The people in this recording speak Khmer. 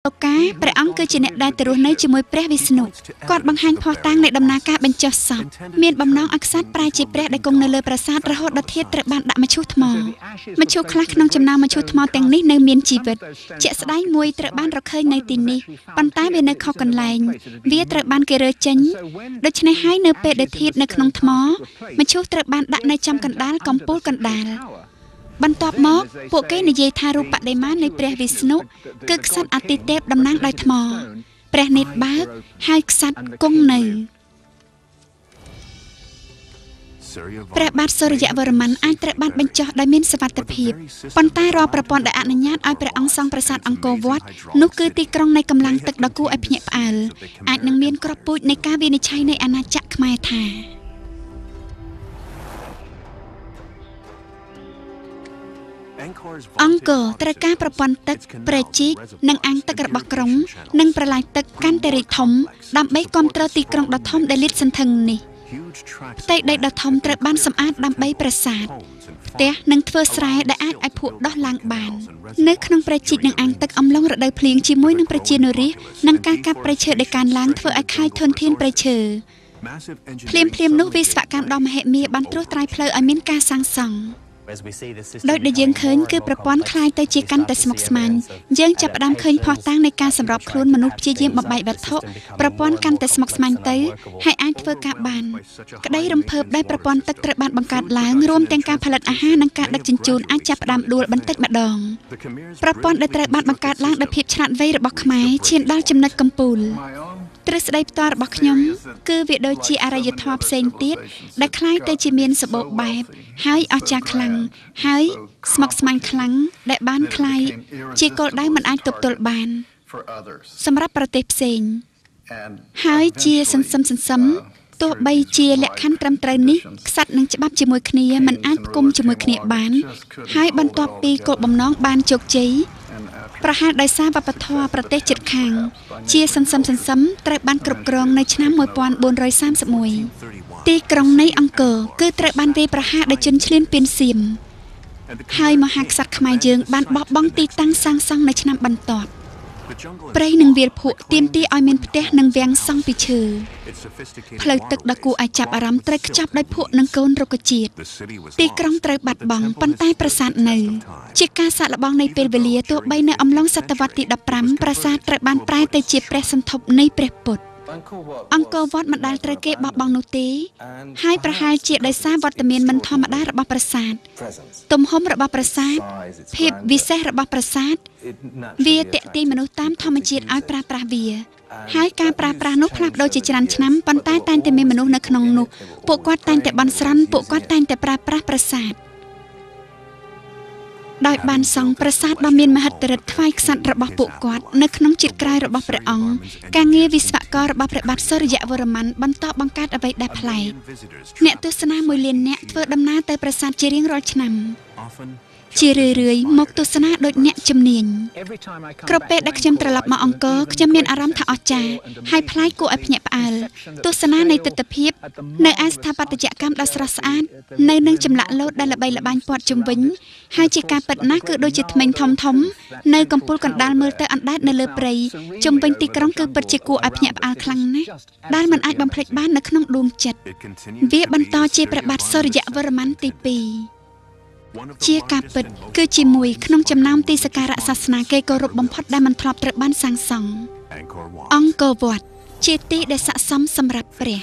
លោកាព្រះអង្គគឺជាអ្នកដែលទៅរស់នៅជាមួយព្រះវិស្ណុគាត់បង្ហាញភស្តុតាងនៃដំណើរការបញ្ចុះសពមានបំណងឲ្យក្សត្រប្រែជាព្រះដែលគង់នៅលើប្រាសាទរហូតដល់ធាតុត្រូវបានដាក់មឈូសថ្មមឈូសខ្លះក្នុងចំណោមមឈូសថ្មទាំងនេះនៅមានជីវិតជាក់ស្ដែងមួយត្រូវបានរកឃើញនៅទីនេះប៉ុន្តែវានៅខុសកន្លែងវាត្រូវបានគេរើចេញដូច្នេះហើយនៅពេលដែលធាតុនៅក្នុងថ្មមឈូសត្រូវបានដាក់នៅចំកណ្ដាលកំពូលកណ្ដាលបន្ទាប់មកពួកគេនិយាយថារូបបដិមានៃព្រះវិស្ណុគឺក្សត្រអាទិទេពតំណាងដោយថ្មព្រះនេត្របើកហើយក្សត្រគង់នៅព្រះបាទសូរ្យវរ្ម័នអាចត្រូវបានបញ្ចុះដោយមានសុវត្ថិភាពប៉ុន្តែរាល់ប្រព័ន្ធដែលអនុញ្ញាតឲ្យព្រះអង្គសង់ប្រាសាទអង្គរវត្តនោះគឺទីក្រុងនៃកម្លាំងទឹកដ៏គួរឲ្យភ្ញាក់ផ្អើលអាចនឹងមានគ្រាប់ពូជនៃការវិនិច្ឆ័យនៃអាណាចក្រខ្មែរថាអង្គរត្រូវការប្រព័ន្ធទឹកព្រែកជីកនិងអាងទឹករបស់ក្រុងនិងប្រឡាយទឹកកាន់តែរីកធំដើម្បីគ្រប់គ្រងទីក្រុងដ៏ធំដែលលាតសន្ធឹងនេះផ្ទៃដីដ៏ធំត្រូវបានសម្អាតដើម្បីប្រាសាទផ្ទះនិងធ្វើស្រែដែលអាចឲ្យភក់ដោះឡើងបាននៅក្នុងព្រែកជីកនិងអាងទឹកអំឡុងរដូវភ្លៀងជាមួយនឹងប្រជានុរាស្ត្រនិងការកាប់ព្រៃឈើដែលកើនឡើងធ្វើឲ្យខាយធនធានព្រៃឈើភ្លាមៗនោះវិស្វកម្មដ៏មហិមាបានត្រួសត្រាយផ្លូវឲ្យមានការសាងសង់ដោយដែលយើងឃើញគឺប្រព័ន្ធคล้ายទៅជាកាន់តែស្មុគស្មាញយើងចាប់ផ្ដើមឃើញភស្តុតាងនៃការសម្របខ្លួនមនុស្សព្យាយាមបំបែកវត្ថុប្រព័ន្ធកាន់តែស្មុគស្មាញទៅហើយអាចធ្វើការបានក្តីរំភើបដែលប្រព័ន្ធទឹកត្រូវបានបង្កើតឡើងរួមទាំងការផលិតអាហារនិងការដឹកជញ្ជូនអាចចាប់ផ្ដើមដួលបន្តិចម្ដងប្រព័ន្ធដែលត្រូវបានបង្កើតឡើងដោយភាពឆ្លាតវៃរបស់ខ្មែរឈានដល់ចំណុចកំពូលទ្រឹស្ដីផ្ទាល់របស់ខ្ញុំគឺវាដូចជាអរិយធម៌ផ្សេងទៀតដែលคล้ายទៅជាមានសម្បូរបែបហើយអស្ចារ្យខ្លាំងហើយស្មុគស្មាញខ្លាំងដែលបានคล้ายជាគោលដៅមិនអាចទប់ទល់បានសម្រាប់ប្រទេសផ្សេងហើយជាសន្សឹមទោះបីជាលក្ខខណ្ឌត្រឹមត្រូវនេះក្សត្រនិងច្បាប់ជាមួយគ្នាមិនអាចផ្គុំជាមួយគ្នាបានហើយបន្ទាប់ពីគោលបំណងបានជោគជ័យប្រហែលដោយសារវប្បធម៌ប្រទេសជិតខាងជាសន្សឹមត្រូវបានគ្រប់គ្រងនៅឆ្នាំ1431ទីក្រុងនៃអង្គរគឺត្រូវបានវាយប្រហារដោយជនឈ្លានពានសៀមហើយមហាក្សត្រខ្មែរយើងបានបោះបង់ទីតាំងសាងសង់នៅឆ្នាំបន្ទាប់ព្រៃនិងវាលភក់ទាមទារឲ្យមានផ្ទះនិងវាំងសង់ពីឈើផ្លូវទឹកដ៏គួរឲ្យចាប់អារម្មណ៍ត្រូវខ្ចប់ដោយភក់និងកូនរុក្ខជាតិទីក្រុងត្រូវបាត់បង់ប៉ុន្តែប្រាសាទនៅជាការសាកល្បងនៃពេលវេលាទោះបីនៅអំឡុងសតវត្សទី15ប្រាសាទត្រូវបានប្រែទៅជាព្រះសន្ធប់នៃព្រះពុទ្ធអង្គរវត្តមិនដែលត្រូវគេបោះបង់នោះទេហើយប្រហែលជាដោយសារវត្តមានមិនធម្មតារបស់ប្រាសាទទំហំរបស់ប្រាសាទភាពវិសេសរបស់ប្រាសាទវាទាក់ទាញមនុស្សតាមធម្មជាតិឲ្យប្រើប្រាស់វាហើយការប្រើប្រាស់នោះផ្លាស់ប្ដូរជាច្រើនឆ្នាំប៉ុន្តែតែងតែមានមនុស្សនៅក្នុងនោះពួកគាត់តែងតែបន់ស្រន់ពួកគាត់តែងតែប្រើប្រាស់ប្រាសាទដោយបានសង់ប្រាសាទដ៏មានមហិទ្ធិឫទ្ធិថ្វាយក្សត្ររបស់ពួកគាត់នៅក្នុងជាតិក្រោយរបស់ព្រះអង្គការងារវិស្វកររបស់ព្រះបាទសូរ្យវរ្ម័នបន្តបង្កើតអ្វីដែលប្លែកអ្នកទស្សនា1លាននាក់ធ្វើដំណើរទៅប្រាសាទជារៀងរាល់ឆ្នាំជារឿយៗមកទស្សនាដោយអ្នកជំនាញគ្រប់ពេលដែលខ្ញុំត្រឡប់មកអង្គរខ្ញុំមានអារម្មណ៍ថាអស្ចារ្យហើយប្លែកគួរឲ្យភ្ញាក់ផ្អើលទស្សនានៃទិដ្ឋភាពនៅឯស្ថាបត្យកម្មដ៏ស្រស់ស្អាតនៅនឹងចម្លាក់លោតដែលល្បីល្បាញព័ទ្ធជុំវិញហើយជាការពិតណាស់គឺដូចជាធ្មេញធំៗនៅកំពូលកណ្ដាលមើលទៅអណ្ដែតនៅលើព្រៃជុំវិញទីក្រុងគឺពិតជាគួរឲ្យភ្ញាក់ផ្អើលខ្លាំងណាស់ដែលមិនអាចបំភ្លេចបាននៅក្នុងដួងចិត្តវាបន្តជាព្រះបាទសូរ្យវរ្ម័នទី2ជាការពិតគឺជាក្នុងចំណោមទីសក្ការៈសាសនាគេគោរពបំផុតដែលមិនធ្លាប់ត្រូវបានសាងសង់អង្គរវត្តជាទីដែលស័ក្តិសមសម្រាប់ព្រះ